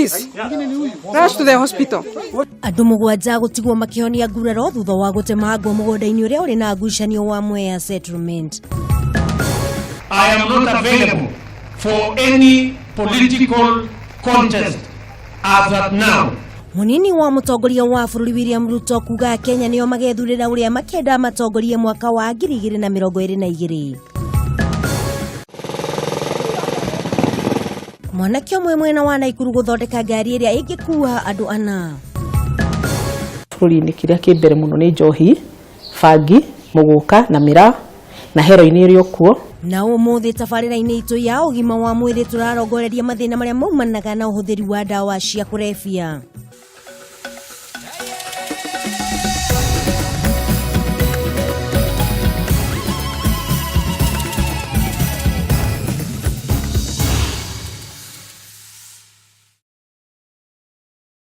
Please, rush to the hospital. Andũ mũgwanja gũtigwo makĩhonia nguraro thutha wa gũtemangwo mũgũnda-inĩ ũrĩa ũrĩ na ngucanio wa Mwea Settlement. I am not available for any political contest as at now. Mũnini wa mũtongoria wa bũrũri William Ruto kuga Kenya nĩo magethurĩra ũrĩa makenda matongorie mwaka wa 2022. Mwanake ũmwe mwena wa Naikuru gũthondeka ngari ĩrĩa ĩngĩkua andũ ana. Bũrũri-inĩ kĩrĩa kĩ mbere mũno nĩ njohi, bangi, mũgũka na mĩraa na heroin ĩrĩ o kuo. Na ũmũthĩ tabarĩra-inĩ itũ ya ũgima wa mwĩrĩ tũrarongoreria mathĩna marĩa maumanaga na ũhũthĩri wa ndawa cia kũrebia.